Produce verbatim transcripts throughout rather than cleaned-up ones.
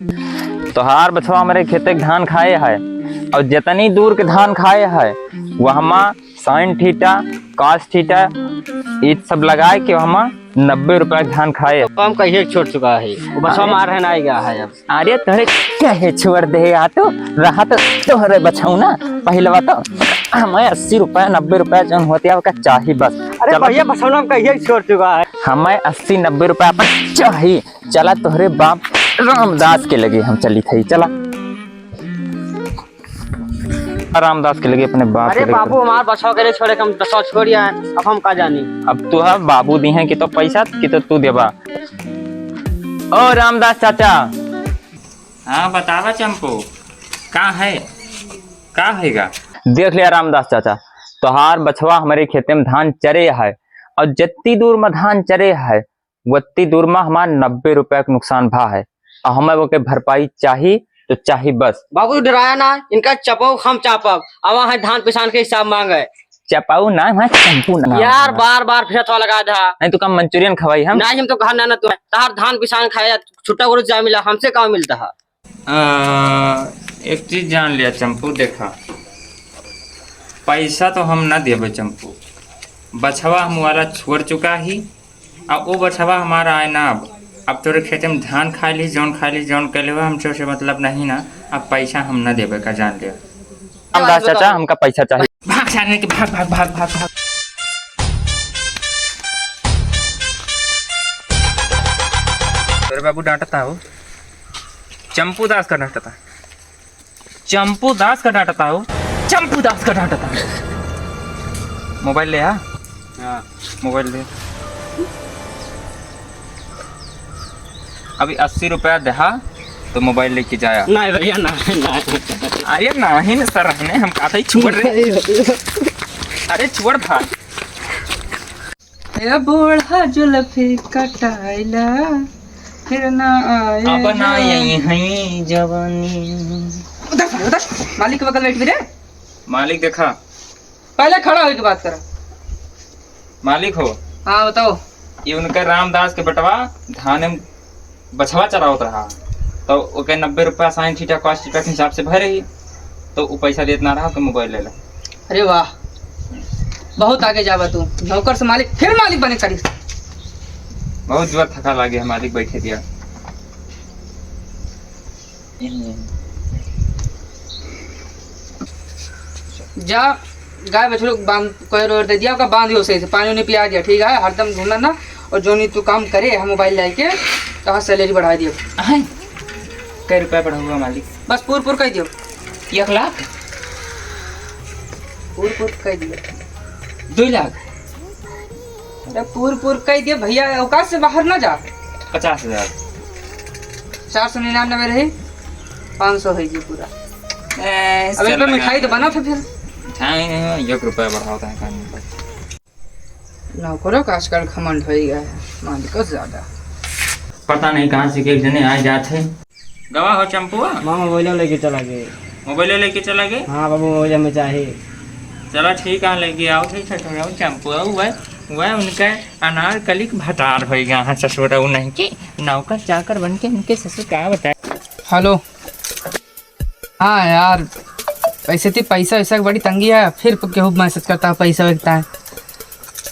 तोहार बछवा हमरे खेते के धान खाए है, और जितनी दूर के धान खाए है, वहमा sin theta, cos theta, ई सब लगाए के वहमा नब्बे रुपया के धान खाए। तो काम कहिए छोड़ चुका है, वो बछवा मार है ना आएगा है अब। अरे तोहरे कहे छोड़ दे, आ तो रहा तो तोहरे बछौना, पहलवा तो हमें अस्सी रुपया, नब्बे रुपया जौन होती है, ओका चाही बस। अरे चलो। भैया, बछौना हम कहिए छोड़ चुका है। हमें अस्सी नब्बे रुपया अपन चाही। चला तोहरे बाप रामदास के लगे हम चली थई, चला। रामदास के लगे अपने बाप अरे के लगे। बाबू, हमार बछवा के लिए छोड़े, हम बछवा छोड़ आए, अब हम का जानी। अब तू है बाबू दी हैं कि तो पैसा कि तो तू देबा। ओ रामदास चाचा। हाँ, बतावा चंपू, का है, का हैगा? देख लिया रामदास चाचा, तोहार बछवा हमरे खेते में धान चरे है, और जितनी दूर में धान चरे है, वत्ती दूर में हमार नब्बे रुपया के नुकसान भा है, और हमें ओके भरपाई चाही तो चाही बस। बाबू, तू डराया ना, इनका चपाऊ हम चापब। अब वहाँ धान पिसान के हिसाब मांगे। चपाऊ ना, वहाँ चंपू ना। यार, बार बार फिर थोड़ा लगा दे। नहीं तो कम मंचूरियन खवाई हम। नहीं, हम तो कहा ना, ना तू तहार धान पिसान खाया, छुट्टा गुरु जा मिला, हमसे का मिलता है? आ, एक चीज जान लिया चंपू, देखा, पैसा तो हम ना देबे चंपू, बछवा हम वाला छोड़ चुका ही, अब वो बछवा हमारा आए ना। अब अब तोरे खेते में धान खा ली, जौन खा ली, जौन कैले हुआ, हम से मतलब नहीं ना। अब पैसा हम ना देबे का, जान लिया। रामदास चाचा, हमका पैसा चाहिए। भाग सामने के, भाग, भाग, भाग, भाग, भाग। तोरे बाबू डांटता हो, चंपू दास का डांटता, चंपू दास का डांटता हो, चंपू दास का डांटता। मोबाइल ले आ। हाँ। मोबाइल ले। अभी अस्सी रुपया देहा तो मोबाइल लेके जाया। नहीं भैया, नहीं, नहीं। अरे नहीं न सर, रहने हम कहते ही छोड़ रहे। नहीं भैया। अरे छोड़ भाई। ए बूढ़ा जुल्फी कटाइला, फिर ना आए अब ना जाए। यही है जवानी। उधर, उधर, मालिक के बगल बैठ भी रे। मालिक देखा। पहले खड़ा होके बात करा। मालिक हो। हाँ, बताओ। ये उनका रामदास के बेटवा धान में बछवा चरावत रहा, तो ओके नब्बे रुपया साइन थीटा कॉस्ट थीटा के हिसाब से भरे ही, तो वो पैसा देत ना रहा, तो मोबाइल ले ला। अरे वाह, बहुत आगे जावा तू। नौकर से मालिक, फिर मालिक बने करी। बहुत जोर थका लागे है, मालिक बैठे दिया। जा, गाय बछरू बांध, कोयर ओयर दे दिया, ओका बांध दियो सही से, पानी उनी पिया दिया, ठीक है? हरदम घूमना ना, और जोनी तू काम करे, हम मोबाइल लेके, तो हाँ, सैलरी बढ़ा दियो। अहं। कै रुपया बढ़ाऊंगा मालिक? बस पूर पूर कह दियो। एक लाख? पूर पूर कह दियो। दो लाख? अरे पूर पूर कह दियो भैया, औकात से बाहर ना जा। पचास हजार। चार सौ निन्यानवे रही, पाँच सौ है ये पूरा। ए, अब एक बार मिठाई तो बना था फिर। मिठाई नहीं, एक रुपया बढ़ाओ तो है खाने पर। नौकरों का आजकल घमंड हो ही गया है, मालिकों से ज्यादा। पता नहीं कहाँ से एक जने आ जात है। गवा हो चंपुआ? माँ मोबाइलो लेके चला गए। मोबाइलो लेके चला गए? हाँ बाबू, मोबाइल हमें चाही। चला ठीक है, लेके आओ, ठीक है, चंपुआ, वह, वह उनका अनारकली के भतार हो गया है ससुर, उ नहीं के नौकर चाकर बन के उनके ससुर का बताए। हेलो। हाँ यार, वैसे तो पैसा वैसा की बड़ी तंगी है, फिर केहू मैसेज करता है पैसा वैसा है।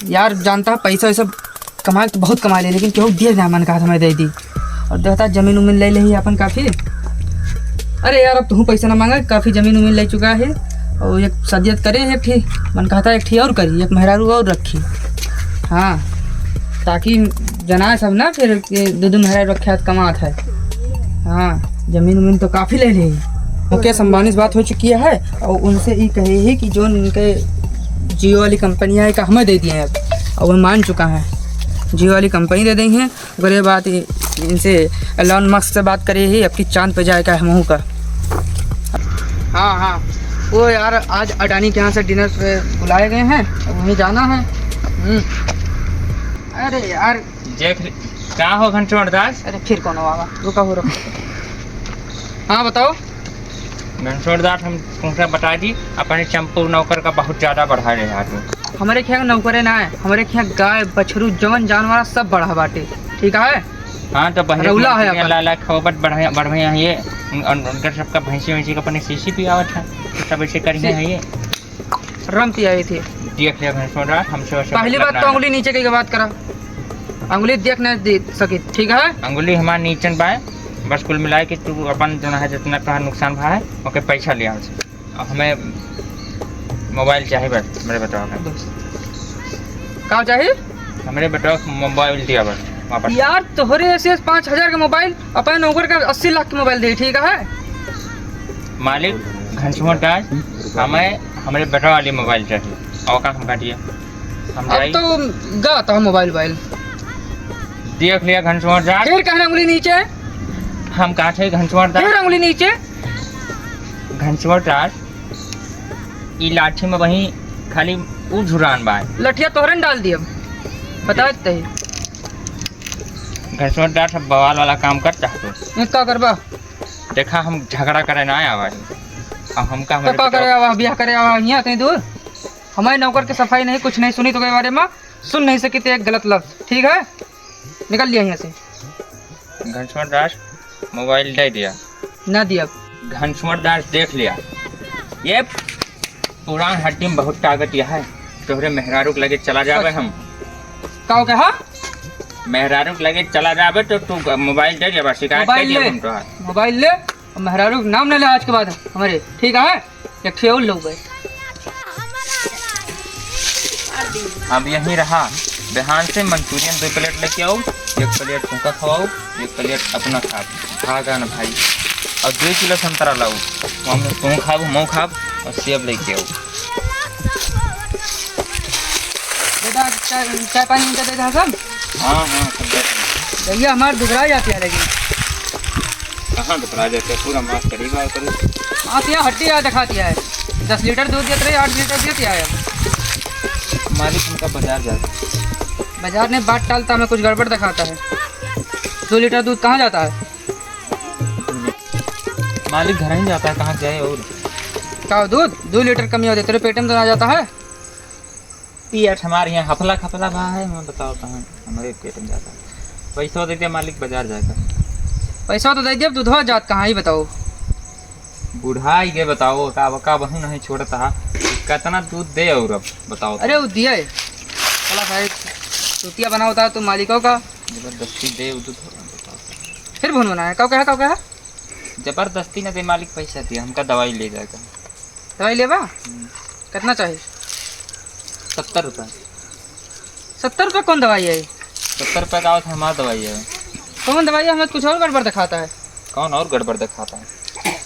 यार जानता है पैसा वैसा कमाए तो बहुत कमा ले, लेकिन केहू दिए ना मन कहा था मैं दे दी। और देखता जमीन उमीन ले ले ही अपन काफी। अरे यार अब तू पैसा ना मांगा, काफी जमीन उमीन ले चुका है। और एक सदियत करे एक ठी, मन कहता एक ठी और करी, एक मेहरारू और रखी। हाँ, ताकि जनाए सब ना फिर के दो दो मेहरारू रखे हाथ कमात है। हाँ, जमीन उमीन तो काफी ले ली। मुकेश अंबानी से बात हो चुकी है और उनसे ई कहे ही कि जो उनके जियो वाली कंपनी है का हमें दे दिए हैं अब, और वो मान चुका है, जियो वाली कंपनी दे देंगे। ओकरे बाद इ-, इनसे एलॉन मस्क से बात करे ही, अब की चांद पे जाए का हमहू का। हाँ हाँ, वो यार आज अडानी के यहाँ से डिनर पे बुलाए गए हैं, अब वहीं जाना है। हम्म। अरे यार, देख ले, का हो घनश्याम दास? अरे फिर कौन आवा? रुका हो, रुका। हाँ बताओ। घनश्याम दास, हम तुमसे बता दी, अपने चंपू नौकर का बहुत ज्यादा बढ़ा रहे आदमी। हमारे खेत नौकरे ना है, हमारे खेत गाय, बछरू, जवन जानवर सब बढ़ा बाटे, ठीक है? हाँ, तो बहरे रौला है अपन। ला, ला खाओ, but बढ़िया, बढ़िया है ये। उन-, उन-, उनकर सबका भैंसी, वैंसी का अपने सीसी पियावत है, तो सब ऐसे करिए सी-, है ये। रम पियाई थी। देख लिया घनश्याम राज, हमसे वैसे पहली मतलब बात ना तो है। अंगुली नीचे के बात करा, अंगुली देख नहीं दे सकी, ठीक है? अंगुली हमार नीचे बाय, बस कुल मिलाए कि तू अपन जो है जितना तोहार नुकसान भा है, ओके पैसा लिया हमसे। अब हमें मोबाइल चाही बस, हमरे बेटवा का। बस। का चाही? हमरे बेटवा का मोबाइल दिया बस, वापस। यार, तोहरे ऐसे पाँच हजार के मोबाइल, अपने नौकर का अस्सी लाख के मोबाइल दे, ठीक है? मालिक, घनश्याम राज, हमें हमरे बेटवा वाली मोबाइल चाही। और का हम काटिए? हम अब जाई। तो गलत है मोबाइल, मोबाइल। देख लिया घनश्याम राज। फिर कहना उंगली नीचे। हम काटे घनश्याम राज। फिर उंगली नीचे। घनश्याम राज, ई लाठी में वहीं खाली ऊ झुरान बा। लठिया तोहरे न डाल दियब, बता देते ही। घनश्याम राज, सब बवाल वाला काम कर चाहतो। ये का करबा? देखा, हम झगड़ा करे ना आवा ही। अब हमका तो हमरे का बेटवा करे आवा, बियाह करे आवा, यहाँ इतनी दूर? हमारे नौकर के सफाई नहीं, कुछ नहीं सुनी तो के बारे में, सुन नहीं सकी तो एक गलत लफ्ज, ठीक है? निकल लिया यहाँ से। घनश्याम राज, मोबाइल दे दिया। ना दिया। घनश्याम राज, देख लिया, ये पुरान हड्डी में बहुत ताकत यह है। तोहरे मेहरारू के लगे चला जाबे हम। का हो कहा? मेहरारू के लगे चला जाबे तो तू मोबाइल दे दिया, शिकायत कर मोबाइल दिया ले। हम तोहार। मोबाइल ले, और मेहरारू के नाम ना ले आज के बाद हमारे, ठीक है? एक ठे और लोग बे। अब यहीं रहा, बिहान से मंचूरियन दो प्लेट लेके आओ, एक प्लेट तुमका खवाओ, एक प्लेट अपना खा, भागा न भाई। और दो किलो संतरा लाओ, हम तुम खाब, हम खाब, और सेब लेके आओ। बेटा, चाय, चाय पानी इनका दे दे सब। हाँ, हाँ, सब दे दे। भैया, हमार दुबरा जाती है लेकिन। कहाँ दुबरा जाती है? पूरा मांस करी बात करी। मांस यहाँ हड्डी यहाँ दिखाती है। दस लीटर दूध देते रहे, आठ लीटर देती है अब। मालिक, हमका बाजार जाता है। बाजार में बात टालता, हमें कुछ गड़बड़ दिखाता है। दो लीटर दूध कहाँ जाता है? मालिक, घर ही जाता है, कहाँ जाए और? का दूध? दो लीटर कमी हो जाती है, तेरे पेट में तो ना जाता है। पेट हमारे यहाँ हफला खफला भा है, मैं बताओ तो हमारे पेट में जाता है। पैसा दे दे मालिक, बाजार जाएगा। पैसा तो दे दिया, अब दूधवा जात कहाँ, ही बताओ। बुढ़ाई के बताओ, का, का बहू नहीं छोड़ता है, कितना दूध दे और अब बताओ तो। अरे वो दिया है, चला साहब, चूतिया बना होता है तो मालिकों का। जबरदस्ती दे वो दूध, बताओ। फिर भुन बनाया, का कहा, का कहा? जबरदस्ती न दे मालिक, पैसा दिया, हमका दवाई ले जाएगा। दवाई लेबा? हम्म। कितना चाहिए? सत्तर रुपये। सत्तर रुपये कौन दवाई है? सत्तर रुपये का आवत हमार दवाई है। कौन दवाई है? हमें कुछ और गड़बड़ दिखाता है। कौन और गड़बड़ दिखाता है?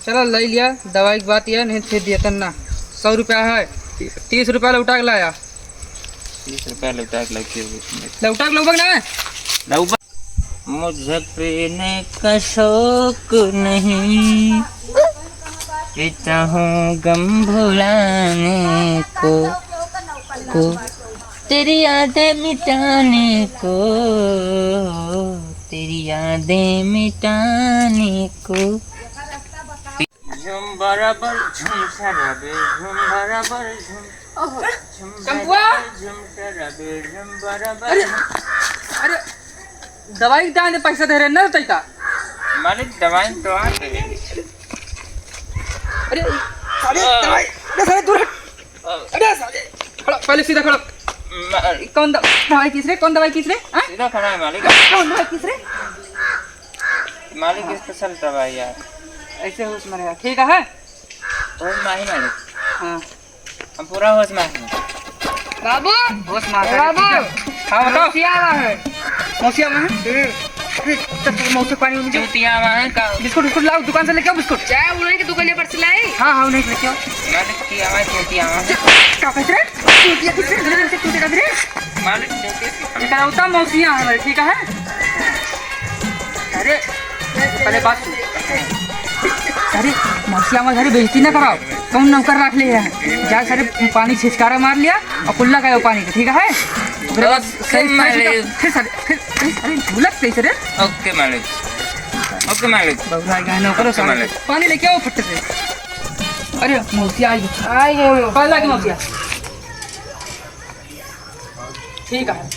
चलो, ले लिया, दवाई की बात यह नहीं, फिर दिया तन्ना। सौ रुपया है, तीस रुपया लौटा के लाया। तीस रुपया लौटा के लाके लौटा के लौबा ना? लौबा। मुझे पीने का शौक नहीं, पीता हूँ गम भुलाने को, को, तेरी यादें मिटाने को, तेरी यादें मिटाने को। झूम बराबर झूम शराबी, झूम बराबर झूम। ओहो, झूम कंपुआ। बराबर झूम शराबी, झूम बराबर अरे, झूम। अरे, दवाई के दाने पैसा दे रहे ना तैका। मालिक, दवाई तो आ गई। अरे, अरे, आ। दवाई, अरे, साले, दूर हट। अरे साले, खड़ा, पहले सीधा खड़ा। मालिक। कौन द-, दवाई किस रे? कौन दवाई किस रे? हाँ? सीधा खड़ा है मालिक। कौन दवाई किस रे? मालिक, हाँ। Special दवाई है। ऐसे होश में रहा, ठीक है? होश में ही मालिक। हाँ। हम पूरा होश में हैं। बाबू, होश में ए है, बाबू, ठीक है? हाँ, बताओ। मौसी आवा है। मौसी आवा है? हम्म। अरे, चल, चल, मौसी पानी उनी दे। चूतिया आवा है का? बिस्कुट, बिस्कुट लाओ, दुकान से लेके आओ बिस्कुट। चाय उन्हीं की दुकान पर से लाई। हाँ, हाँ, उन्हीं से लेके आओ। मालिक की आवाज, चूतिया आवा है। का कहत रे? चूतिया किस रे? घर से चूतिया का रे? मालिक, चूतिया। इकलौता मौसिया है, ठीक है? अरे, पहले बात सुन। अरे, मौसिया में घरे बेइज्जती ना कराओ। कौन नौकर रख ले है? जा सारे पानी छिचकारा मार लिया और कुल्ला का पानी के, ठीक है? ओकरे बाद OK, सही, सही, मालिक। फिर सारे, फिर, अरे, अरे, भूलत कैसे रे? OK, मालिक। OK, मालिक। बबुआ, यहाँ नौकर OK, सारे। मालिक। पानी लेके आओ फट से। अरे, मौसिया आई। आई गई। पहला की मौसिया। ठीक है।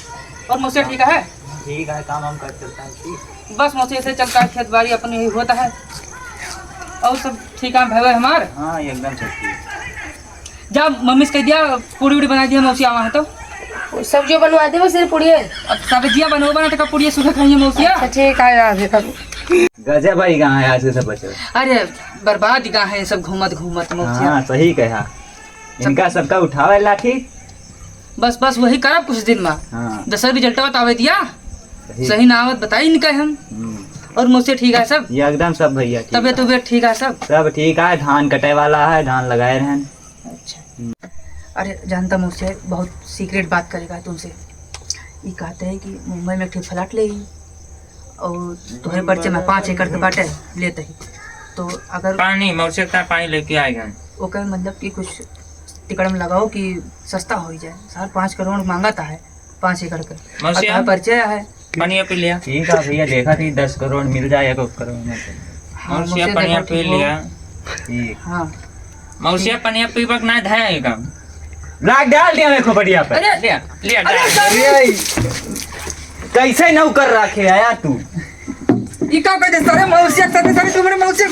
और मौसिया ठीक है? ठीक है, काम हम कर चलता है, ठीक। बस मौसी, ऐसे चलता है, खेत बाड़ी अपन यही होता है। और सब ठीक है भाई हमार? हाँ, एकदम सब ठीक। जा मम्मी से कह दिया, पूड़ी उड़ी बना दिया, मौसी आवा है तो। सब्जियो बनवा देबो, सिर्फ पूड़िए? अब सब्जिया बनवा बना तो का पूड़िए सुबह खाइए मौसिया। अच्छा, ठीक है, आ जाओ। गजब भाई, कहाँ है आज के सब बच्चे? अरे, बर्बाद ही कहाँ है सब घूमत घूमत मौसिया। हाँ, सही कहा। इनका सबका उठावे लाठी। बस, बस वही करब कुछ दिन में। हाँ। दसर result बतावे दिया। सही। सही ना आवत बताई इनका हम। हम्म। और मौसी ठीक है सब? ये एकदम सब भैया ठीक तबियत है। उबियत ठीक है सब? सब ठीक है, धान कटे वाला है, धान लगाए रहन। अच्छा। हम्म। अरे जानता मौसी, बहुत secret बात करेगा तुमसे। ये कहते हैं कि मुंबई में एक ठे flat ले ही और तोहरे पर्चे में पाँच एकड़ के बाटे लेते ही। तो अगर पानी, मौसी का पानी लेके आएगा। ओकर मतलब कि कुछ टिकड़म लगाओ कि सस्ता हो जाए। साढ़े पाँच करोड़ मांगता है पाँच एकड़ के। मौसी, और तोहरे परिचय है। पनिया पी लिया। ठीक है भैया, देखा थी दस करोड़ मिल जाए, एक करोड़ में। हाँ, मौसिया मौसी पनिया देखो, पी ठीक हो। लिया। ठीक। हाँ। मौसिया पनिया पीबक ना धाया है काम। लाग डाल दिया मैं खोपड़िया पे। अरे, लिया, लिया, अरे, डाल। sorry। अरे, कैसे नौकर रखे आया तू? ई का कहते सारे मौसिया के साथे सारे तुम्हारे मौसी